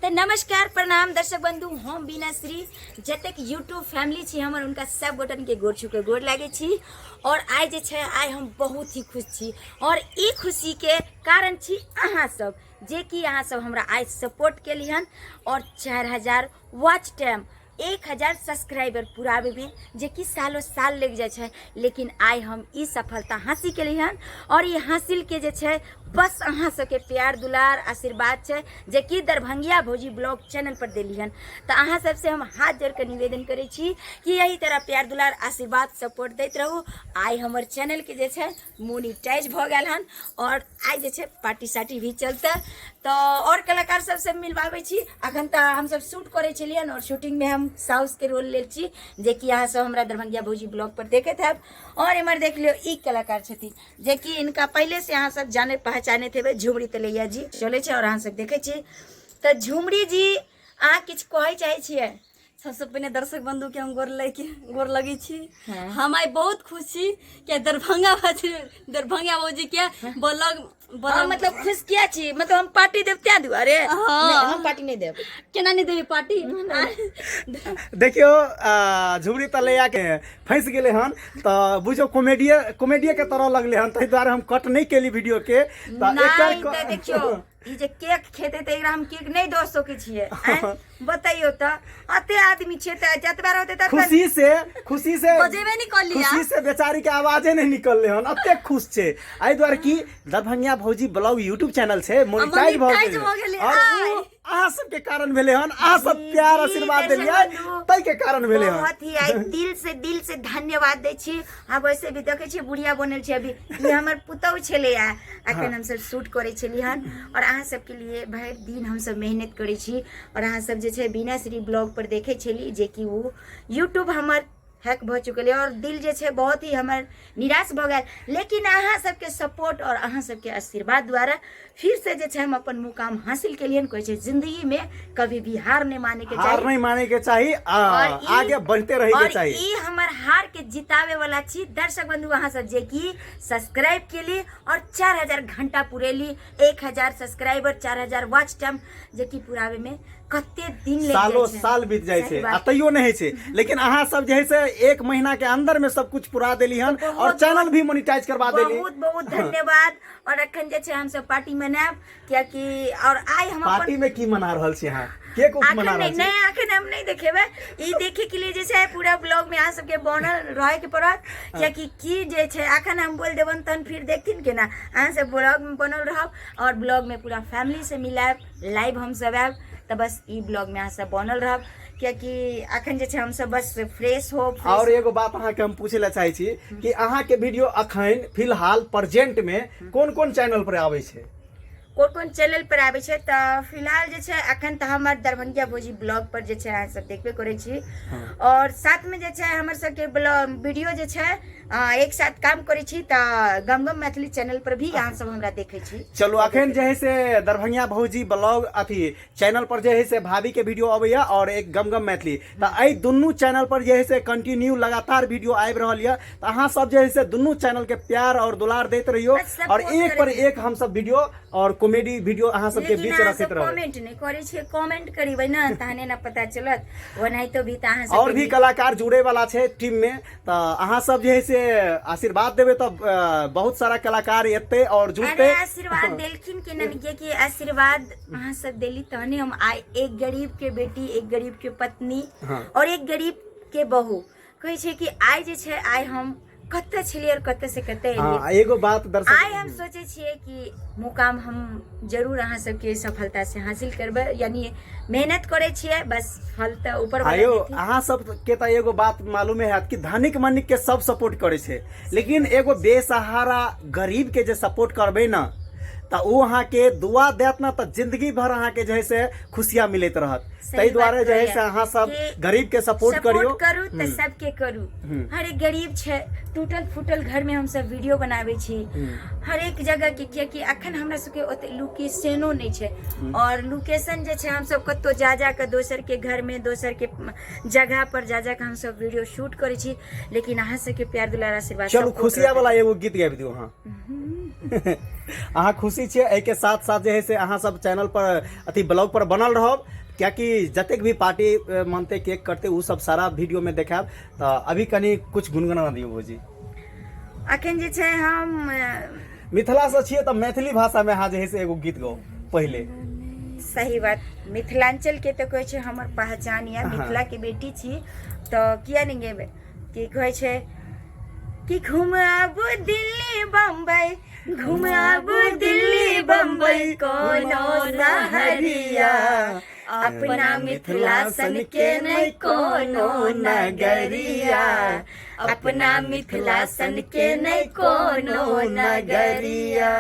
तऽ नमस्कार प्रणाम दर्शक बंधु, हम बीना श्री। जतेक यूट्यूब फैमिली छी हमर, हुनका सब गोटन के गोर छू के गोर लागै छी। और आइ जे छै, आइ हम बहुत ही खुश छी और ई खुशी के कारण छी अहाँ सब, जे कि अहाँ सब हमरा आइ सपोर्ट केली हन और 4000 वॉच टाइम, 1000 सब्सक्राइबर पुराबैमे, जे कि सालो साल लागि जाइ छै, लेकिन आइ हम ई सफलता हासिल केली हन। और ई हासिल के जे छै, बस अहाँ सबके प्यार दुलार आशीर्वाद छै, जे कि दरभंगिया भौजी ब्लॉग चैनल पर देली हन। तऽ अहाँ सबसे हम हाथ जोड़ के निवेदन करै छी कि यही तरह प्यार दुलार आशीर्वाद सपोर्ट दैत रहू। आइ हमर चैनल के जे छै मोनिटाइज भऽ गेल हन और आइ जे छै पार्टी सार्टी भी चलतै। तऽ और कलाकार सबसँ मिलवाबै छी। अखन तऽ हमसब शूट करै छलियनि और शूटिंगमे हम साउसके रोल लेल छी, जे कि अहाँ सब हमरा दरभंगिया भौजी ब्लॉग पर देखैत हैब। और एम्हर देख लियौ, ई कलाकार छथिन, जे कि इनका पहिले से अहाँ सब जाने पहचानैत हेबै, झुमरी तलैया जी चलै छै और अहाँ सब देखै छी। तऽ झुमरी जी, अहाँ किछु कहै चाहै छियै? सबसे पहिने दर्शक बंधु के हम गोर लग गोर लगै छी। हम आइ बहुत खुश छी कि दरभंगा भौजी, दरभंगा भौजी के ब्लॉग हम मतलब खुश किया छी? मतलब हम पार्टी देब तें दुआरे? हाँ। नहि, हम पार्टी नहि देब। केना नहि देबै पार्टी? देखियौ, झुमरी तलैया के फंसि गेलै हन तऽ बुझियौ कॉमेडिये कॉमेडिये के तरह लगलै हन, ताहि दुआरे हम कट नहि केली वीडियो के। तऽ नहि एकर तऽ देखियौ, ई जे केक खेतै तऽ एकरा हम केक नहि दऽ सकै छियै, आँय? बतैयौ तऽ, अते आदमी छियै तऽ जतबा रहतै ततबा। खुशी से बजेबे नहि करलियै। खुशी से बेचारी के आवाजे नहीं निकलले हन, अते खुश छै। एहि दुआरे कि दरभंगिया भौजी ब्लॉग यूट्यूब चैनल छै मोनेटाइज भऽ मोनेटाइज गेलै भऽ गेलै, और आइ। उ अहाँ सबके कारण भेलै हन। अहाँ सब जी, प्यार जी, आशीर्वाद दर्शक देलियै, बंधु, ताहि के कारण भेलै हन। बहुत ही आइ दिल से धन्यवाद दै छी। आब वैसे भी देखै छियै, बुढ़िया बनल छै अभी। ई हमर पुतहु छलै। आ अखन हमसब शूट करै छली हन और अहाँ सबके लिए भरि दिन हमसब मेहनत करै छी। और अहाँ सब जे छै बीना श्री ब्लॉग पर देखै छली, जे कि ओ यूट्यूब हमर हैक भऽ चुकल और दिल जे छै बहुत ही हमर निराश भऽ गेल, लेकिन अहाँ सबके सपोर्ट और अहाँ सबके आशीर्वाद द्वारा फिर से जे छै हम अपन मुकाम हासिल केलियन। कहै छै, जिंदगी में कभी भी हार नहीं माने के हार चाही। नहीं माने के चाही आ और आगे बढ़ते रहे के और चाही। ई हमर हार के जितावे वाला छी दर्शक बंधु अहाँ सब, जे कि सब्सक्राइब केली और 4000 घंटा पुरेली। 1000 सब्सक्राइबर, 4000 वॉच टाइम, जे कि पुरावे में कते दिन लागि सालो जाइ छै। साल बीत जाइ सही छै बात। आ तैयो नहि होइ छै, लेकिन अहाँ सब जे है से एक महीना के अंदर में सब कुछ पूरा देली हन बहुत और चैनल भी मोनिटाइज करवा देली। बहुत बहुत धन्यवाद। और अखन जे छै हमसब पार्टी मनायब, कियाकि और आइ हम अपन पार्टी में की मना रहल छी अहाँ? केक उक मना अखन रहल नहि छी? नहि, अखन हम नहि देखेबै। ई देखे के लिए जे छै पूरा ब्लॉग में अहाँ सबके बनल रहे के पड़त, कियाकि की जे छै अखन हम बोल देबन तहन फिर देखथिन केना? अहाँ सब ब्लॉग में बनल रहब और ब्लॉग में पूरा फैमिली से मिलायब, लाइव हम सब आयब। तऽ बस ई ब्लॉग में अहाँ सब बनल रहब, कियाकि अखन जे छै हमसब बस फ्रेश हो और एगो बात अहाँके हम पूछे ला चाहै छी कि अहाँके वीडियो अखन फिलहाल प्रेजेंट में कोन कोन चैनल पर आबै छै? कोन कोन चैनल पर आबै छै? तऽ फिलहाल जे छै अखन तऽ हमर दरभंगिया भौजी ब्लॉग पर जे छै अहाँ सब देखबे करै छी। और साथ में जे छै हमर सबके ब्लॉग वीडियो जे छै एक साथ काम करै छी, तऽ गम गम मैथिली चैनल पर भी अहाँ सब हमरा देखै छी। चलू, अखन जे है से दरभंगिया भौजी ब्लॉग अथी चैनल पर जे है से भाभी के वीडियो अबैया और एक गम गम मैथिली, तऽ एहि दुनू चैनल पर जे है से कंटिन्यू लगातार वीडियो आबि रहल यऽ। तऽ अहाँ सब जे है से दुनू चैनल के प्यार और दुलार दैत रहियो बस और support एक पर करैत। एक हम सब वीडियो और कॉमेडी वीडियो अहाँ सबके लेकिन बीच अहाँ रखैत सब रहबै। कमेंट नहि करै छियै। कमेंट करेबै ने तहने ने पता चलत, ओनाहितो भी तऽ अहाँ और सबके भी कलाकार जुड़े वाला छै टीम में, तऽ अहाँ सब जे है से आशीर्वाद देबै तऽ बहुत सारा कलाकार एतै और जुड़तै। अरे, आशीर्वाद देलखिन कि नहीं? कियाकि आशीर्वाद अहाँ सब देली तहने हम आइ एक गरीब के बेटी, एक गरीब के पत्नी और एक गरीब के बहू कहै छै कि आइ जे छै आइ हम कतऽ छलियै और कतऽ से कतऽ एलियै। हाँ, एगो बात दर्शक आइ हम सोचै छियै कि मुकाम हम जरूर अहाँ सबके सफलता से हासिल करबै, यानी मेहनत करै छियै, बस फल तऽ ऊपर वाला आयो देथिन। अहाँ सब के तऽ एगो बात मालूमे हैत कि धनिक मनिक के सब सपोर्ट करै छै, लेकिन एगो बेसहारा गरीब के जे सपोर्ट करबै ने, तऽ ओ अहाँके दुआ देत ने, तऽ जिंदगी भर अहाँके जे है से खुशियाँ मिलैत रहत। सही ताहि दुआरे बात जे है कहलियै से अहाँ सब कि गरीब के सपोर्ट करियौ। करू तऽ सबके करू। हर एक गरीब छै, टूटल फूटल घर में हमसब वीडियो बनाबै छी हर एक जगह के, कियाकि अखन हमरा सबके ओते लोकेशनो नहि छै। और लोकेशन जे छै हमसब कतौ जा जा कऽ दोसर के घर में, दोसर के जगह पर जा जा कऽ हमसब वीडियो शूट करै छी, लेकिन अहाँ सबके प्यार दुलार आशीर्वाद चलू, support खुशिया रहतै। वाला एगो गीत गाबि दियौ अहाँ। अहाँ खुशी छियै। एहिके साथ साथ जे है से अहाँ सब चैनल पर अथी ब्लॉग पर बनल रहब, कियाकि जतेक भी पार्टी मनते केक कटते ओ सब सारा वीडियो में देखायब। तऽ अभी कनि कुछ गुनगुना दियौ भौजी। अखन जे छै हम मिथिला से छियै तऽ मैथिली भाषा में अहाँ जे है से एगो गीत गाउ पहिले। सही बात, मिथिलांचल के तऽ कहै छै हमर पहचान या मिथिला के बेटी छी तऽ किया नहि गेबै। की कहै छै कि घुमाबू दिल्ली बम्बई, घुमाबू दिल्ली बम्बई कोनो शहरिया, अपना मिथिला सन के नहीं कोनो नगरिया, अपना मिथिला सन के नहीं कोनो नगरिया।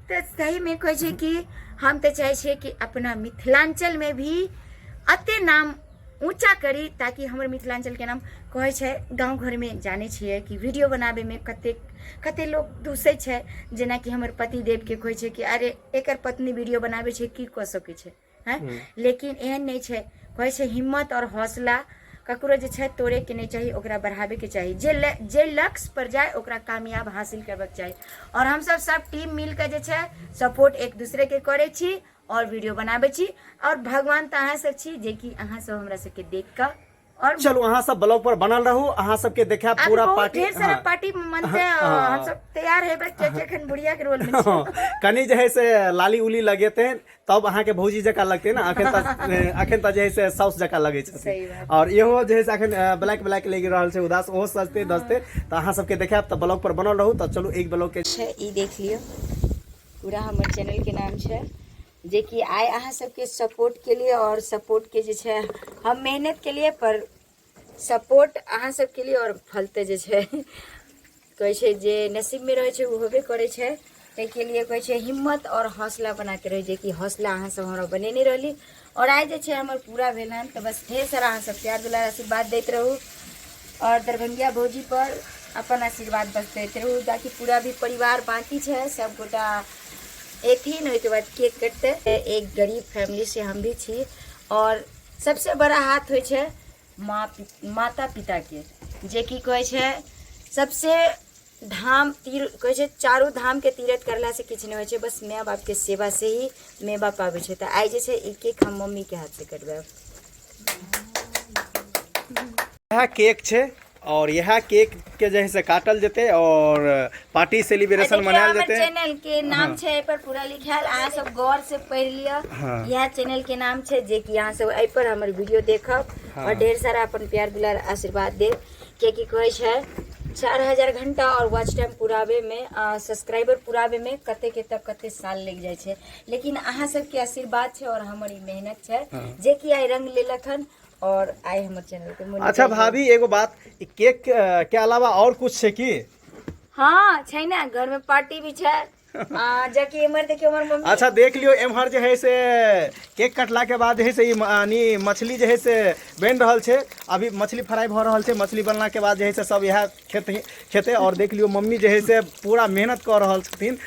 तऽ सही में कहै छै कि हम तऽ चाहै छियै कि अपना मिथिलांचल में भी अते नाम ऊँचा करी, ताकि हमर मिथिलांचलके नाम कहै छै। गाँव घरमे जानै छियै कि वीडियो बनाबैमे कतेक कते लोक दूसै छै, जेनाकि हमर पतिदेवके कहै छै कि अरे एकर पत्नी वीडियो बनाबै छै की कऽ सकै छै, हैं। लेकिन एहन नहि छै, कहै छै हिम्मत और हौसला ककरो जे छै तोड़ैके नहि चाही, ओकरा बढ़ाबैके चाही। जे जे लक्ष्य पर जाय ओकरा कामयाब हासिल करबाक चाही। और हमसब सब टीम मिलके जे छै सपोर्ट एक दूसरेके करै छी और वीडियो बनाबै छी। और भगवान तऽ अहाँ सब छी जेकि अहाँ सब हमरा सबके देख कऽ और चलू अहाँ सब ब्लॉग पर बनल रहू, अहाँ सबके देखायब अभी पूरा बहुत पार्टी। ढेर सारा पार्टी मनते, हम सब तैयार हेबै कियाकि एखन बुढ़िया के रोल में छी। कनि जे है से लाली उली लगेते तब अहाँ के भौजी जकाँ लगते ना। अखन तऽ जे है से साउस जकाँ लगै छथिन। सही बात। और इहो जे है से अखन ब्लैक ब्लैक लागि रहल छै उदास, ओहो सजते धजते तऽ अहाँ सबके देखायब। तऽ ब्लॉग पर बनल रहू। तऽ चलू एक ब्लॉग के छै ई देख लियौ, पूरा हमर चैनल के नाम छै, जेकि आइ अहाँ सबके सपोर्ट के लिए और सपोर्ट के जे छै हम मेहनत के लिए, पर सपोर्ट अहाँ सबके लिए और फल तऽ जे छै कहै छै जे नसीब में रहै छै ओ होबे करै छै। ताहिके लिए कहै छै हिम्मत और हौसला बना के रहै, जेकि हौसला अहाँ सब हमरा बनेने रहली और आइ जे छै हमर पूरा भेल हन। तऽ बस ढेर सारा अहाँ सब प्यार दुलार आशीर्वाद दैत रहू और दरभंगिया भौजी पर अपन आशीर्वाद बस दैत रहू, ताकि पूरा भी परिवार बाकी छै सब गोटा एथिन, ओहिके बाद केक कटतै। एक गरीब फैमिली से हम भी छी और सबसे बड़ा हाथ होइ छै माता पिता के, जे की कहै छै सबसे धाम तीर कहै छै चारू धाम के तीरथ करला से किछु नहि होइ छै, बस माय बाप के सेवा से ही माय बाप आबै छै। तऽ आइ जे छै ई केक हम मम्मी के हाथ से कटबायब। इएह केक छै और इएह केक के जे है से काटल जेतै और पार्टी सेलिब्रेशन देखियौ, मनायल हमर जेतै। चैनल के नाम छै एहि पर पूरा लिखायल, अहाँ सब गौर से पढ़ि लिअ। इएह चैनल के नाम छै, जे कि अहाँ सब एहि पर हमर वीडियो देखब और ढेर सारा अपन प्यार दुलार आशीर्वाद देब, कियाकि कहै छै 4000 घंटा और वॉच टाइम पुराबे में, सब्सक्राइबर पुराबे में कते के तक कते साल लग जाइ छै, लेकिन अहाँ सबके आशीर्वाद छै और हमर ई मेहनत छै जे कि आइ रंग लेलक हन और आइ हमर चैनल के मोनेटाइज अच्छा भाभी एगो बात, ई केक के अलावा और कुछ छै की? हाँ छै ना, घर में पार्टी भी छै। जाकि एम्हर देखियौ हमर मम्मी। अच्छा देख लियौ एम्हर जे है से केक कटला के बाद जे है से ई यानी मछली जे है से बनि रहल छै, अभी मछली फ्राई भऽ रहल छै। मछली बनला के बाद जे है से सब इएह खेतै। और देख लियौ मम्मी जे है से पूरा मेहनत कऽ रहल छथिन,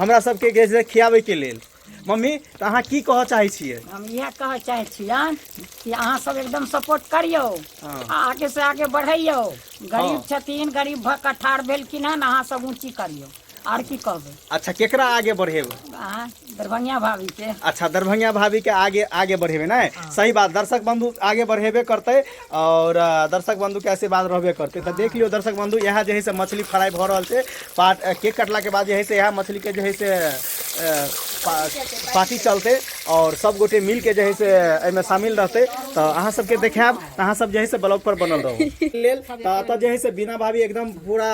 हमरा सबके जे है से खियाबै के लेल। मम्मी तऽ अहाँ की कहऽ चाहै छियै? हम इएह कहऽ चाहै छियनि कि अहाँ सब एकदम सपोर्ट करियौ, आ आगे से आगे बढ़ैयौ। गरीब छथिन, गरीब भऽ कऽ ठाढ़ भेलखिन हन, अहाँ सब ऊँची करियौ। आर की कहबै? अच्छा केकरा आगे बढ़ेबै? अहाँ दरभंगिया भाभी के। अच्छा दरभंगिया भाभी के आगे आगे बढ़ेबै ने? सही बात, दर्शक बंधु आगे बढ़ेबे करतै और दर्शक बंधु के आशीर्वाद रहबे करतै। तऽ देख लियौ दर्शक बंधु, इएह जे है से मछली फ्राई भऽ रहल छै। केक कटला के बाद जे है से इएह मछली के जे है से पार्टी चलतै और सब गोटे मिल के जे है से एहिमे शामिल रहतै। तऽ अहाँ सबके देखायब, तऽ अहाँ सब जे है से ब्लॉग पर बनल रहू लेल। तऽ एतऽ जे है से बीना भाभी एकदम पूरा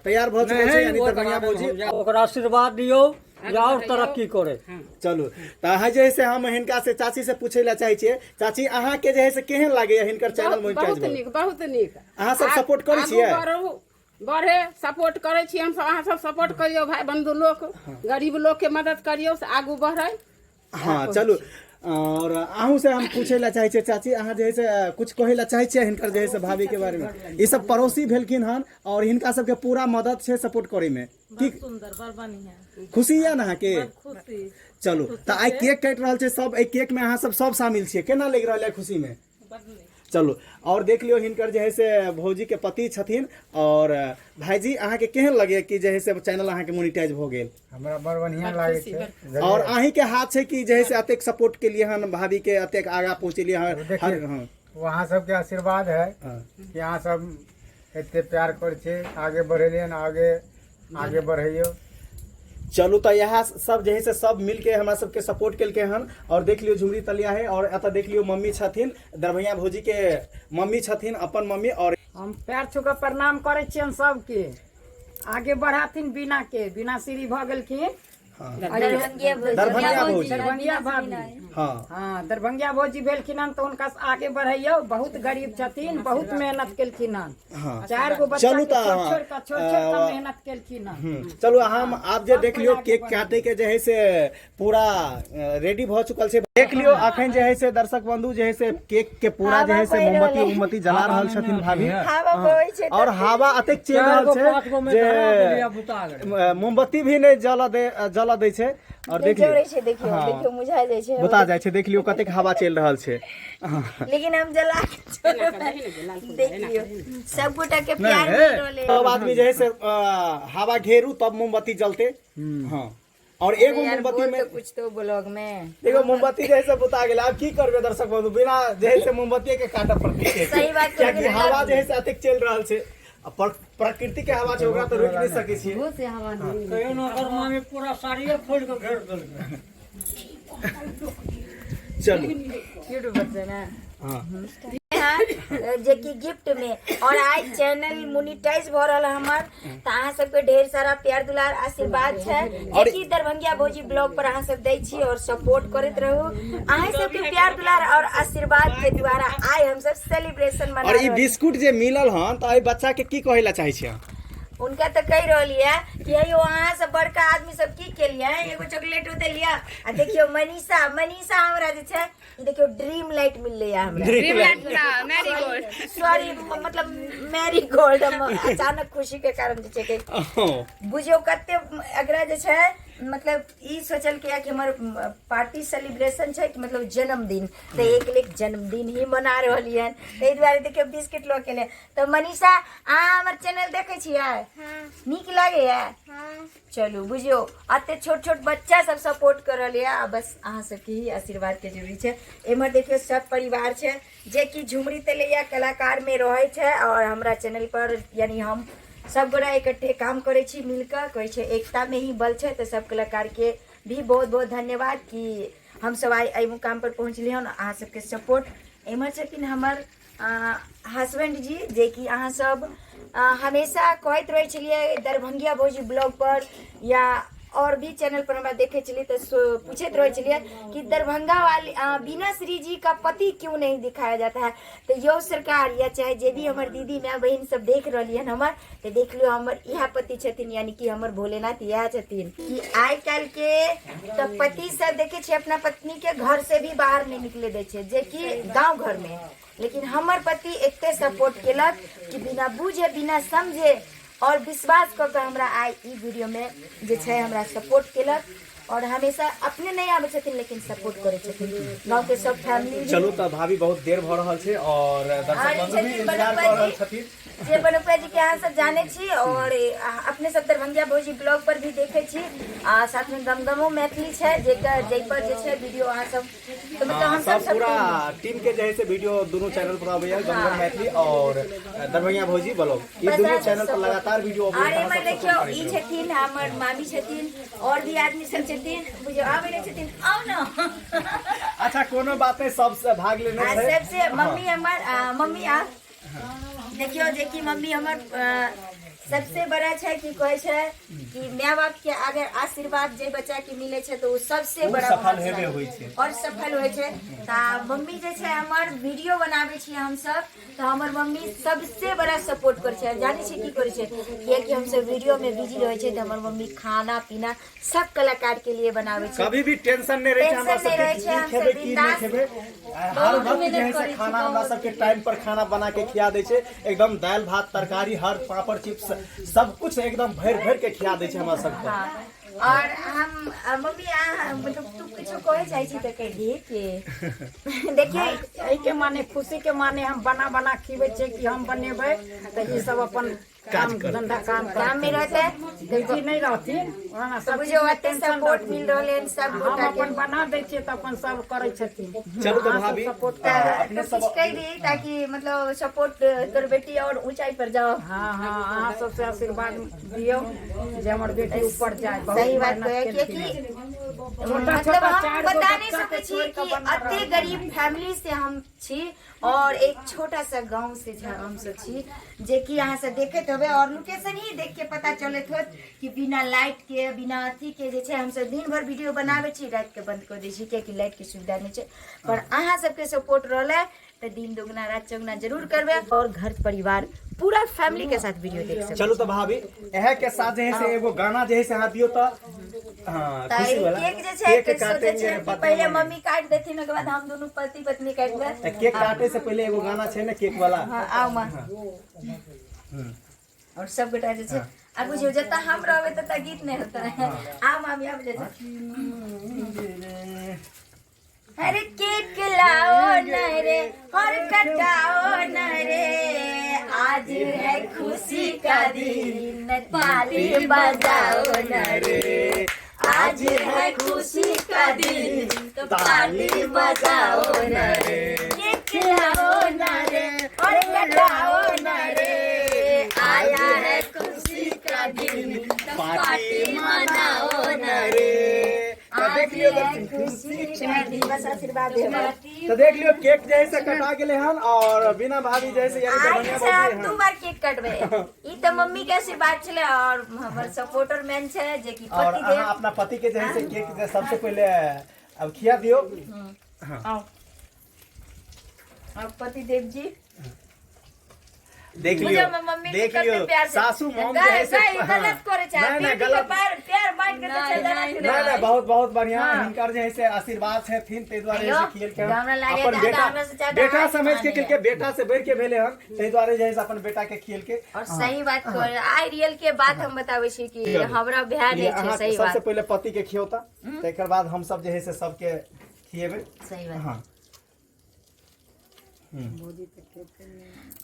तैयार भऽ चुकल छै, यानी दरभंगा भौजी। ओकरा आशीर्वाद दियौ जे और तरक्की करे। चलू तऽ अहाँ जे है से हम हिनका से चाची से पूछै लए चाहै छियै, चाची अहाँ के जे है से केहन लागैया हिनकर चैनल मोनेटाइज बहुत भऽ? नीक, बहुत नीक। अहाँ सब सपोर्ट करै आगू छियै? बढ़ू, बढ़े, सपोर्ट करै छी हमसब, अहाँ सब सपोर्ट करियौ भाई बंधु लोक, गरीब लोक के मदद करियौ से आगू बढ़ै। हाँ चलू, और अहूँ से हम पूछे ला चाहे छियै चाची, अहाँ जे है से कुछ कहै ला चाहे छियै हिनकर जे है से भाभी के बारे में? ई सब पड़ोसी भेलखिन हन और हिनका सबके पूरा मदद छै सपोर्ट करे में। ठीक, सुंदर, बड़ बढ़िया। खुशी यऽ ने अहाँके? खुशी। चलू तऽ आइ केक काटि रहल छै सब, एहि केक में अहाँ सब सब शामिल छियै, केना लागि रहल है खुशी में? चलू और देख लियौ हिनकर जे है से भौजी के पति छथिन। और भाईजी अहाँके केहन लगे कि जे है से चैनल अहाँके मोनिटाइज भऽ गेल? हमरा बड़ बढ़िया लागै छै। और अहीं के हाथ छै कि जे है से एतेक सपोर्ट के लिए हन भाभी के एतेक आगा पहुँचेलियै हन? देखियौ, हर- हँ, वहाँ सबके आशीर्वाद है हँ। कि अहाँ सब एते प्यार करै छी, आगे बढ़ेलियन, आगे आगे बढ़ैयौ। चलू तऽ इएह सब जे है से सब मिलके हमरा सबके सपोर्ट केलकै हन। और देख लियौ झुमरी तलिया है और एतऽ देख लियौ मम्मी छथिन, दरभंगिया भौजी के मम्मी छथिन, अपन मम्मी। और हम पैर छू कऽ प्रणाम करै छियनि सबके, आगे बढ़ाथिन बीना के, बीना श्री भऽ गेलखिन। दरभंगिया भौजी। दरभंगिया भौजी। दरभंगिया भाभी। हाँ। हाँ, दरभंगिया भौजी भेलखिन हन तऽ हुनका से आगे बढ़ैयौ, बहुत गरीब छथिन, बहुत मेहनत केलखिन हन। हाँ। चारि गो बच्चा चलू के तऽ छोड़ अहाँ, छोड़ कऽ छोड़ छोड़ कऽ मेहनत केलखिन हन। चलू हम आब जे देख लियौ केक काटे के जे है से पूरा रेडी भऽ चुकल छै। देख लियौ अखन जे है से दर्शक बंधु जे है से केक के पूरा जे है से हवा बहि मोमबत्ती रहल है। उमबत्ती जला रहल छथिन भाभी। हवा बहै छै और हवा अतेक चलि चारि रहल गो छै पाँच गो में जे धरा देलियै, बुता गेलै। मोमबत्ती भी नहि जलऽ दै छै। और देख लियौ जरै छै, देखियौ। हाँ। देखियौ मुझा जाइ छै, बुता जाइ छै। देख लियौ कतेक हवा चलि रहल छै, लेकिन हम जला के छोड़बै। देखियौ सब गोटा के प्यार मिल रहल है। सब आदमी जे है से हवा घेरू तब मोमबत्ती जलते। हाँ, और एगो यार, मोमबत्ती बोल में तो कुछ तो ब्लॉग में। देखो मोमबत्ती जे है से बुता गेल, आब की करबै दर्शक बंधु, बिना जे है से मोमबत्ती के काटऽ पड़तै। सही बात। कियाकि हवा जे है से अतेक चलि रहल छै, आ प्रकृति के हवा छै, ओकरा तऽ रोकि नहि सकै छियै। कहियो ने ओकर मामी पूरा साड़िये फोड़ि कऽ घेर देलकै। चलू क्यूट बच्चा ना। हाँ। हाँ, जे कि गिफ्ट में और आइ चैनल मोनिटाइज भऽ रहल है हमर, तऽ अहाँ सबके ढेर सारा प्यार दुलार आशीर्वाद छै जे कि दरभंगिया भौजी ब्लॉग पर अहाँ सब दै छी और सपोर्ट करैत रहू। अहाँ सबके प्यार दुलार और आशीर्वाद के द्वारा आइ हम सब सेलिब्रेशन मना और ई रहल छी। बिस्कुट जे मिलल हन तऽ एहि बच्चा के की कहै लए चाहै छियै? उनका तऽ कहि रहल ये कि हे यौ, अहाँ सब बड़का आदमी सब की केलियै, एगो चॉकलेटो देलियै। आ देखियौ मनीषा, मनीषा हमरा जे छै ई देखियौ ड्रीम लाइट मिललै ये हमरा, सॉरी मतलब मैरी गोल्ड। हम अचानक खुशी के कारण जे छै कि बुझियौ कते एकरा जे छै मतलब ई सोचल कि कि हमर पार्टी सेलिब्रेशन छै कि मतलब जन्मदिन, तऽ एक लेख जन्मदिन ही मना रहलियै हन, ताहि दुआरे देखियौ बिस्किट लऽ के एलै। तऽ मनीषा, अहाँ हमर चैनल देखै छियै? नीक लागैया? चलू बुझियौ एते छोट छोट बच्चा सब सपोर्ट कर रहल यऽ, आ बस अहाँ सबके ही आशीर्वाद के जरूरी छै। एम्हर देखियौ सब परिवार छै जे कि झुमरी तलैया कलाकार में रहै छै और हमरा चैनल पर, यानी हम सब गोरा इकट्ठे काम करै छी मिलकऽ, कहै छै एकता में ही बल छै। तऽ सब कलाकार के भी बहुत बहुत धन्यवाद कि हम सब आइ एहि मुकाम पर पहुँचलियै हन अहाँ सबके सपोर्ट। एम्हर छथिन हमर हस्बैंड जी, जे कि अहाँ सब हमेशा कहैत रहै छलियै दरभंगिया भौजी ब्लॉग पर या और भी चैनल पर हमरा देखै छलियै तऽ पूछैत रहै छलियै कि दरभंगा वाली बीना श्री जी का पति क्यों नहीं दिखाया जाता है। तऽ यौ सरकार या चाहे जे भी हमर दीदी माय बहिन सब देख रहली हन हमर, तऽ देख लियौ हमर इएह पति छथिन, यानी कि हमर भोलेनाथ इएह छथिन। कि आइ काल्हि के तऽ पति सब देखै छियै अपना पत्नी के घर से भी बाहर नहि निकले दै छै, जे कि गाँव घर में, लेकिन हमर पति एते सपोर्ट केलक कि बिना बुझे बिना समझे और विश्वास कऽ कऽ हमरा आइ ई वीडियो में जे छै हमरा सपोर्ट केलक और हमेशा अपने नहि आबै छथिन लेकिन सपोर्ट करै छथिन गाँव के सब फैमिली। चलू तऽ भाभी बहुत देर भऽ रहल छै और दर्शक और बंधु भी छथिन इंतजार कऽ रहल बनोपा छथिन जी, जे बनोपा जी के अहाँ सब जानै छी और अपने सब दरभंगिया भौजी ब्लॉग पर भी देखै छी, आ साथ में गमगमो मैथिली छै जेकर जाहि पर जे छै वीडियो अहाँ सब तऽ मतलब हाँ, हम सब सब पूरा टीम के जे है से वीडियो दोनों चैनल पर आबैया, गमगम मैथिली और दरभंगिया भौजी ब्लॉग, ई बस दोनों अहाँ चैनल पर सब लगातार वीडियो और अबैया। एम्हर देखियौ ई छथिन हमर मामी छथिन और भी आदमी सब छथिन, बुझियौ आबै नहि छथिन, आउ ने। अच्छा कोनो बात नहीं, सबसे भाग लेने आ छै। सबसे मम्मी हमर, मम्मी आ देखियौ जे कि मम्मी हमर सबसे बड़ा छै कि कहै छै कि माय बाप के अगर आशीर्वाद जे बच्चा के मिले छै तऽ ओ सबसे ओ बड़ा सफल हेबे भाग्यशाली होइ छै। और सफल होइ छै। तऽ मम्मी जे छै हमर वीडियो बनाबै छियै हमसब तऽ हमर मम्मी सबसे बड़ा सपोर्ट करै छै। जानै छियै की करै छै? कियाकि हमसब वीडियो में बिजी रहै छै तऽ हमर मम्मी खाना पीना सब कलाकार के लिए बनाबै छै। कभी भी टेंशन नहीं रहै छै हमरा टेंशन नहि सबके रहै कि छै, की हमसब खेबै की नहि बिंदास। खेबै, हर वक्त जे है से खाना हमरा सबके टाइम पर खाना बना के खिया दै छै, एकदम दालि भात तरकारी हर पापड़ चिप्स सब कुछ एकदम भरि भरि के खिया दै छै हमरा सबके। हाँ, और हम मम्मी अहाँ मतलब तू किछो कहै चाहै छी तऽ कहि दिहे कि देखिए। एहिके माने खुशी के माने हम बना बना खिबै छियै कि हम बनेबै तऽ ई सब अपन काम धंधा काम काम में रहते बिजी नहीं रहथिन ओना तऽ सब बुझियौ चीजमे एते टेंशन सपोर्ट रहथिन। मिल रहल हन सब हम गोटा के। अपन बना दै छियै तऽ अपन सब करै छथिन। चलू तऽ अहाँ सब भाभी सपोर्ट तऽ अपने तो सब किछु कहि दिही ताकि मतलब सपोर्ट तोर बेटी और ऊंचाई पर जाओ। हाँ हाँ, अहाँ सबसे आशीर्वाद दियौ जे हमर बेटी ऊपर जाए। बहुत सही बात मेहनत कहे केलखिन। कियाकि छोटा मतलब छोटा हम चारि गो बता नहीं बच्चा सकै के छी छोड़ि कऽ कि बना अते रहल। गरीब फैमिली से हम छी और एक छोटा सा गांव से हम सब छी, जे कि अहाँ सब देखैत होबै और लोकेशन ही देख के पता चलैत होत कि बिना लाइट के बिना अथी के जे छै हमसब दिन भर वीडियो बनाबै छी, राति के बंद कऽ दै छी कियाकि लाइट के सुविधा नहि छै। पर अहाँ सबके सपोर्ट रहलै तऽ दिन दोगुना रात चौगुना जरूर करबै और घर परिवार पूरा फैमिली के साथ वीडियो देख सकते। चलू तऽ भाभी, इएह के साथ जे है से एगो गाना जे है से अहाँ दियौ तऽ हाँ तऽ खुशी ई वाला केक जे छै केक के सोचै काटेंगे छियै कि पति पहिले मम्मी। मम्मी काटि देथिन, ओकर बाद हम दुनू पति पत्नी काटबै। तऽ केक काटे से पहिले एगो गाना छै ने केक वाला? हाँ, आउ माँ। और सब गोटा जे छै आ बुझियौ जतऽ हम रहबै ततऽ गीत नहि होतै। आउ मामी, आबि जेतै। अरे केक लाओ न रे और कटाओ न रे, आज है खुशी का दिन, ताली बजाओ न रे। आज है खुशी का दिन तो ताली बजाओ न रे। केक लाओ न रे और कटाओ न रे, आया है खुशी का दिन तो पार्टी मनाओ न रे। तऽ देख लियौ बस आशीर्वाद देब। तऽ देख लियौ केक जे है से कटा गेलै हन और बिना भाभी जे है से यानी आज दरभंगा से भौजी हम दू हन। बार केक कटबै। ई तऽ मम्मी के आशीर्वाद छलै और हमर सपोर्टर मैन छै जे कि और पति अहाँ देव। अपना पति के जे है से केक जे सबसे पहिले अब खिया दियौ। और पति देव जी देख बुझो लियौ मम्मी के देख कते लियौ प्यार से सासू मॉम जे है से गलत गलत करे छै। नहीं, नहीं, बेटी के गलत प्यार प्यार बांट के तऽ चल जाना। नहीं नहीं, बहुत बहुत बढ़िया। हिनकर जे है से आशीर्वाद छथिन ताहि दुआरे अयो, जे खियल के हमरा लागै अपन दादा बेटा हमरा से ज्यादा बेटा हाथ समझ के मानैया। केलके, बेटा से बढ़ के भेले हन, ताहि दुआरे जे है से अपन बेटा के खियल के। और सही बात कह आई रियल के बात हम बताबै छी कि हमरा भाय नहि छै। अहाँ सही सबसे बात। पहिले पति के खियौता, तकर बाद हम सब जे है से सबके खिएबै। सही बात। हाँ।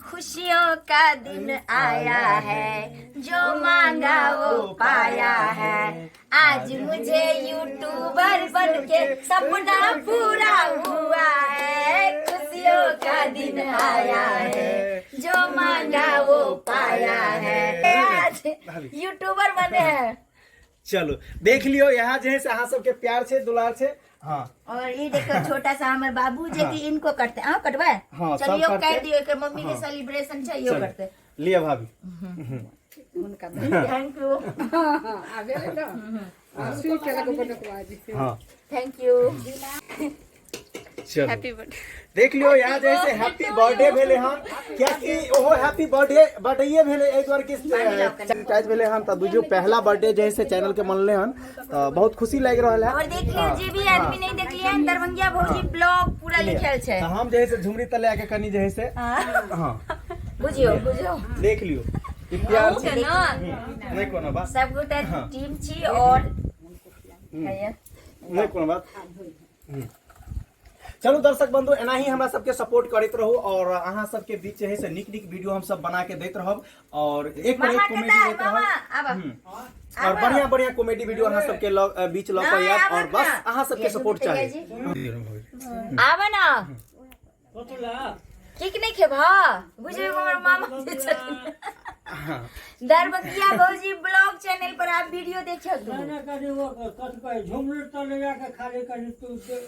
खुशियों का दिन आया है, जो मांगा वो पाया है। आज मुझे यूट्यूबर बन के सपना पूरा हुआ है। खुशियों का दिन आया है, जो मांगा वो पाया है। आज यूट्यूबर बने हैं। चलू देख लियौ यहाँ जे है से अहाँ सबके प्यार छै दुलार छै। हाँ। और ये देखो छोटा सा हमर बाबू जे कि इनको कटते। हाँ, कटबै। हाँ, सब चलियो कटतै। काटि दियो, एकर मम्मी के सेलिब्रेशन छै, यो चलू। करते। लिअ भाभी। Thank you. आ भेलै ने सुई केलक बनकबाजी। हाँ। Thank you. चलू हैप्पी बर्थडे। देख लियौ यहाँ जे है से हैप्पी बर्थडे भेलै हन, कियाकि ओहो हैप्पी बर्थडे बर्थडे भेलै एहि दुआरे कि सैनिटाइज भेलै हन, तऽ बुझियौ पहला बर्थडे जे है से चैनल के मनलै हन, तऽ बहुत खुशी लागि रहल है। और देख लियो जे भी आदमी नहीं देखलिए हन दरभंगिया भौजी ब्लॉग पूरा लिखल छै। तऽ हम जे है से झुमरी तले के कनि जे है से हाँ बुझियो बुझियो। देख लियौ ई प्यार छै। ने नहि कोनो बात। सब गोटा टीम छी और हैया। नहि कोनो बात। चलू दर्शक बंधु, एनाही हमरा सबके सपोर्ट करैत रहू और अहाँ सबके बीच जे है से नीक नीक वीडियो हम सब बना के दैत रहब और एक पर मामा एक कॉमेडी कता दैत मामा रहब आब और बढ़िया बढ़िया कॉमेडी वीडियो अहाँ सबके बीच लऽ कऽ नहि, आयब आबक और बस ना। अहाँ सबके ये सपोर्ट सुनते चाही। जी। आब ना ठीक नहीं खेबह बुझबे हमर मामा जे छथिन। दरभंगिया भौजी ब्लॉग चैनल पर आप वीडियो देखियो तू। नहीं कनी वो कथी कहै झुमरी तले जाके खाली कनी तू देख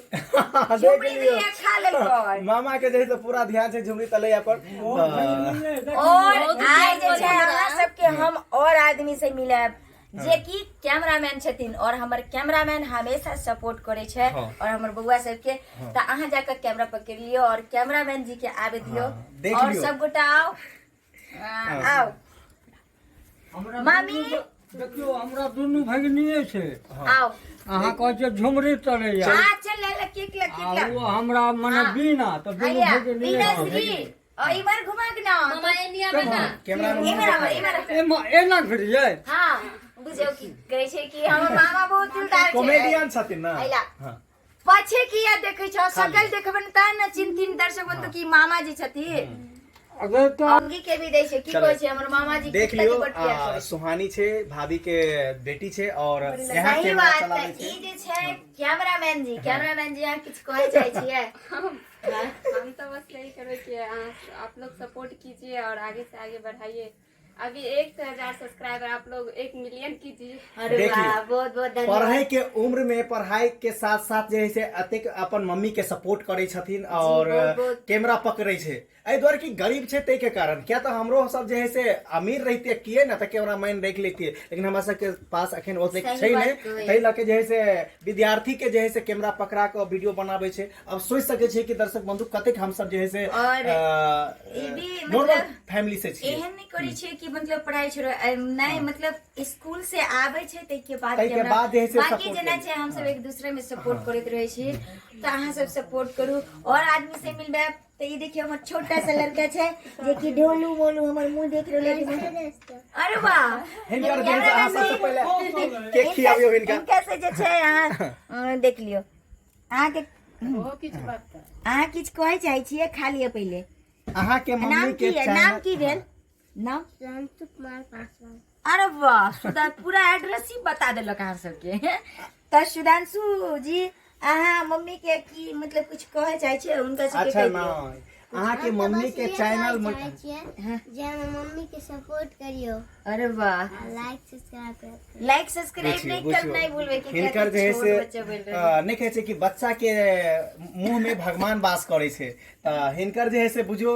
झुमरी लियौ। तलैया खा लेलकै। मामा के जे है से पूरा ध्यान छै झुमरी तलैया पर तऽ और आइ जे छै अहाँ सबके हम और आदमी से मिलब जे कि कैमरामैन छथिन और हमर कैमरामैन हमेशा सपोर्ट करे छै और हमर बउआ सबके। तऽ अहाँ जाकर कैमरा पकड़ लियौ और कैमरामैन जी के आबे दियौ। हाँ, देख और लियौ। सब गोटा आओ, आओ हमरा मामी। देखियौ हमरा दुनू भगिनिये छै। आओ। अहाँ कहै छियै झुमरी तलैया। आ चल ले ले केक ले केक आ ले। ओ हमरा मने हाँ। बीना तऽ दुनू हैया भगिनिये बीना छै। श्री और इमर घुमा के ना मामा एनिया बना। कैमरा इमर आबो, इमर आबो। एना एना घुरियै। हाँ। बुझियौ की कहै छै कि हमर मामा बहुत दिलदार छै। कॉमेडियन छथिन ना। अइला। हाँ। पाछे किया देखै छौ, सकल देखबै ने तहन ने चिन्हथिन दर्शक बंधु कि मामा जी छथिन। अगर तो अंगी के भी दै छै की चलो। कहै छै हमर मामा जी देख कितना लियो के बड प्यार करै छै। सुहानी छै, भाभी के बेटी छै और यहाँ सही कैमरा बात चलाबै है। छै। ई जे छै कैमरामैन जी, कैमरामैन जी, अहाँ किछु कहै चाहै छियै? हम तो बस यही करबै कि आप लोग सपोर्ट कीजिए और आगे से आगे बढ़ाइए। अभी 1000 सब्सक्राइबर, आप लोग 1 मिलियन कीजिए। अरे देखिए, वाह, बहुत बहुत धन्यवाद। पढ़ाई के उम्र में पढ़ाई के साथ साथ जे है से अतेक अपन मम्मी के सपोर्ट करै छथिन और बहुत- बहुत। कैमरा पकड़ै छै एहि दुआरे कि गरीब छै ताहि के कारण। किया तऽ हमरो सब जे है से अमीर रहिते किए ने तऽ कैमरामैन राखि लेतियै, लेकिन हमरा सबके पास अखन ओतेक सही छै बात नहि। कहै। ताहि लऽ के जे है से विद्यार्थी के जे है से कैमरा पकड़ा कऽ वीडियो बनाबै छै। अब सोचि सकै छियै कि दर्शक बंधु कतेक हमसब जे है से और ई भी नॉर्मल मतलब फैमिली से छियै। एहन नहि करै छियै कि मतलब पढ़ाई छोड़ो, नहि, मतलब स्कूल से आबै छै ताहिके बाद ताहिके कैमरा- बाद जे है से बाकी support जेना करी। छै हमसब एक दूसरे में सपोर्ट करैत रहै छी, तऽ अहाँ सब सपोर्ट करू। और आदमी से मिलबै तऽ ई देखियौ हमर छोटा सा लड़का छै जे कि ढोलू मोलू हमर मुंह देख रहल है। अरे वाह, हिनकर जे है से अहाँ सबसँ पहिले केक खियाबियौ हिनका। हिनका से जे छै अहाँ देख लियौ। अहाँके ओहो किछु बात अहाँ किछु कहै चाहै छियै? खा लिअ पहिले। अहाँके नाम मम्मी की के है? नाम चैनल की भेल नाम? सुधांशु कुमार पासवान। अरे वाह, सुधा पूरा एड्रेस ही बता देलक अहाँ सबके। तऽ सुधांशु जी, अहाँ मम्मी के की मतलब कुछ कहै चाहै छियै हुनका सबके? अच्छा कहि दियौ। नहि, अहाँके हम तऽ मम्मी बस के इएह चैनल कहै चाहै छियै जे हमर मम्मी के सपोर्ट करियौ अरे वाह, आ लाइक सब्सक्राइब करियौ। लाइक सब्सक्राइब बुझियौ, नहीं बुझियौ। करना ही भूलबै कि हिनकर जे है छोट से बच्चा बोल रहल। नहि कहै छै कि बच्चा के मुंह में भगवान वास करै छै, तऽ हिनकर जे है से बुझियौ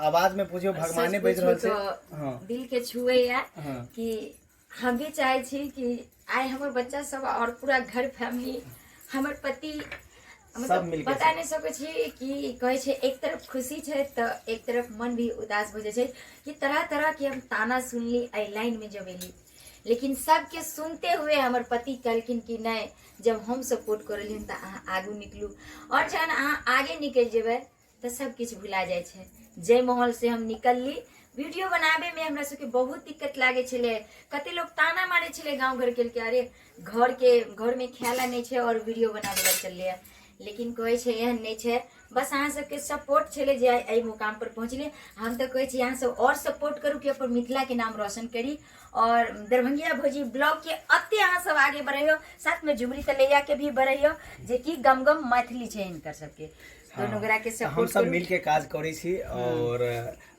आवाज में बुझियौ भगवाने सच बाजि रहल पूछू छै। तो हाँ। दिल के छुएया हाँ। कि हम भी चाहे छी कि आइ हमर बच्चा सब और पूरा घर फैमिली हमर पति मतलब मिलके बता नहि सकै छी कि कहै छै एक तरफ खुशी छै तऽ एक तरफ मन भी उदास भऽ जाइ छै कि तरह तरह के हम ताना सुनली एहि लाइन में जब एली, लेकिन सबके सुनते हुए हमर पति कहलखिन कि नहि, जब हम सपोर्ट करलियन तऽ अहाँ आगू निकलू और जहन अहाँ आगे निकलि जेबै तऽ सब किछु भुला जाइ छै। जाहि माहौल से हम निकलली, वीडियो बनाबे में हमरा सबके बहुत दिक्कत लागै छलै, कते लोग ताना मारै छलै गाँव घर के, अरे घर के घर में खाय ला नहि छै और वीडियो बनाबे ला चलले है। लेकिन कहै छै एहन नहि छै, बस अहाँ सबके सपोर्ट छलै जे आइ एहि मुकाम पर पहुँचलियै। हम तऽ कहै छी अहाँ सब और सपोर्ट करू कि अपन मिथिला के नाम रोशन करी और दरभंगिया भौजी ब्लॉग के अते अहाँ सब आगे बढ़ैयौ, साथ में झुमरी तलैया के भी बढ़ैयौ जे कि गम गम मैथिली छै हिनकर सबके। दोनों गोरा के हम सपोर्ट सब करू। मिल के काज करै छी और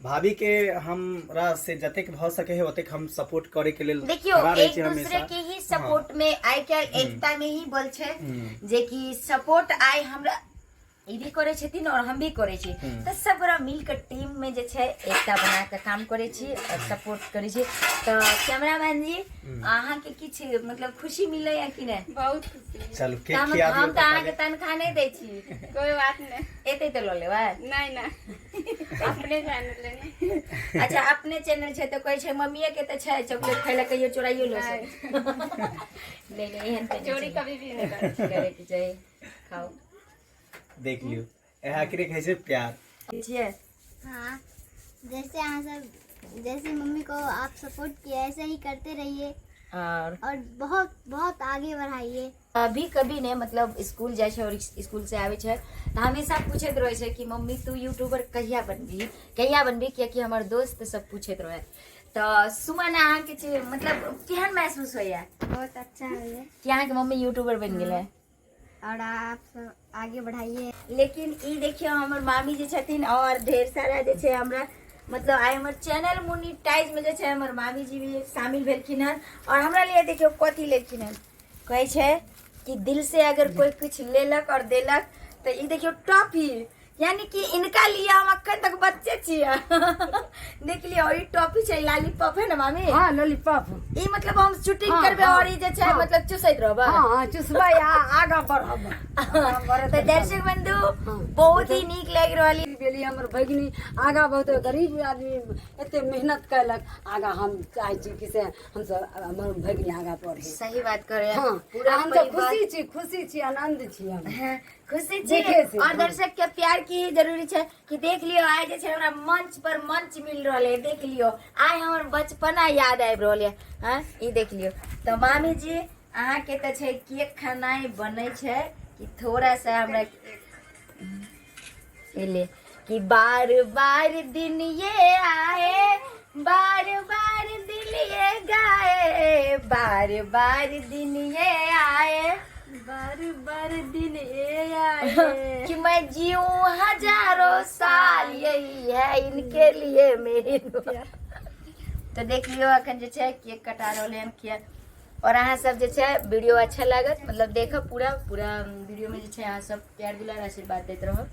भाभी के हमरा से जतेक भऽ सके है ओतेक हम सपोर्ट करे के लेल देखियौ, खड़ा रहै एक छी दूसरे हमेशा। के ही सपोर्ट में आइ काल्हि एकता में ही बल छै, जे कि सपोर्ट आइ हमरा ई भी करै छथिन और हम भी करै छी, तऽ सब गोरा मिल के टीम में जे छै एकता बना के काम करै छी और सपोर्ट करै छी। तऽ कैमरामैन जी, अहाँके किछु मतलब खुशी मिलैया कि नहि? बहुत खुशी। चलू, तऽ केक हम खिया हम दियौ। तऽ अहाँके तनख्वाह नहि दै छी। कोई बात नहीं। एतै तऽ लऽ लेबै। नहीं नहीं, अपने चैनल लेने। अच्छा, अपने चैनल छै तऽ कहै छै मम्मीए के तऽ छै, चॉकलेट खाय लए कहियो चोराइयो लऽ सकै। नहि नहि, एहन तऽ नहि चोरी छै। कभी भी नहीं करते। करैके चाही। खाउ। देख लियौ, इएह एकरे कहै छै प्यार। छियै। हाँ, जैसे अहाँ सब जैसे मम्मी को आप सपोर्ट किया ऐसे ही करते रहिए और बहुत बहुत आगे बढ़ाइए। अभी कभी ने मतलब स्कूल जाइ छै और स्कूल से आबै छै तऽ हमेशा पूछैत रहै छै कि मम्मी तू यूट्यूबर कहिया बनबी, कहिया बनबी, कियाकि हमर दोस्त सब पूछैत रहै। तऽ सुमन, अहाँके छै मतलब केहन महसूस होइया? बहुत अच्छा है। कि अहाँके मम्मी यूट्यूबर बनि गेलै और आप सब आगे बढ़ाइए। लेकिन ई देखियौ हमर मामी जे छथिन और ढेर सारा जे छै हमरा मतलब आइ हमर चैनल मोनिटाइज में जे छै हमर मामी जी भी शामिल भेलखिन हन और हमरा लिए देखियौ कथी लेलखिन हन। कहै छै कि दिल से अगर कोई कुछ लेलक और देलक तऽ ई देखियौ टॉफी, यानी कि इनका लिए हम अखन तक बच्चे छियै। देख लियौ, ई टॉफी छै, लॉलीपॉप है ना मामी? हाँ, लॉलीपॉप। ई मतलब हम शूटिंग हाँ, करबै हाँ, और ई जे छै हाँ। मतलब चुसैत रहबै। हाँ हाँ, चुसबै आ आगाँ बढ़ब। तऽ दर्शक बंधु, बहुत ही नीक लागि रहल। भेली हमर भगिनी आगाँ बहुत गरीब आदमी एते मेहनत कयलक। आगाँ हम चाहै छी कि से हमसब हमर भगिनी आगाँ बढ़े। सही बात करे। हाँ, पूरा हमसब परिवार- खुशी छी, खुशी छी, आनन्द छी हम। हाँ, खुशी छी। देखे से, और हाँ। दर्शक के प्यार की ही जरूरी छै कि देख लियो आइ जे छै हमरा मंच पर मंच मिल रहल है। देख लियो आइ हमर बचपना याद आबि रहल है। हाँ, ई देख लियो। तऽ मामी जी अहाँके तऽ छै केक खेनाइ बनै छै कि थोड़ा सा हमरा ले कि बार बार दिन ये आए, बार बार दिल ये गाए, बार बार दिन ये आए, बार बार दिन ये आए कि मैं जीऊं हजारों साल, यही है इनके लिए मेरी दुआ। तो देख लियो अखन जे छै केक कटा रहल हन किया। और अहाँ सब जे छै वीडियो अच्छा लागत, मतलब देखब पूरा पूरा वीडियो में जे छै अहाँ सब प्यार दुलार आशीर्वाद दैत रहब।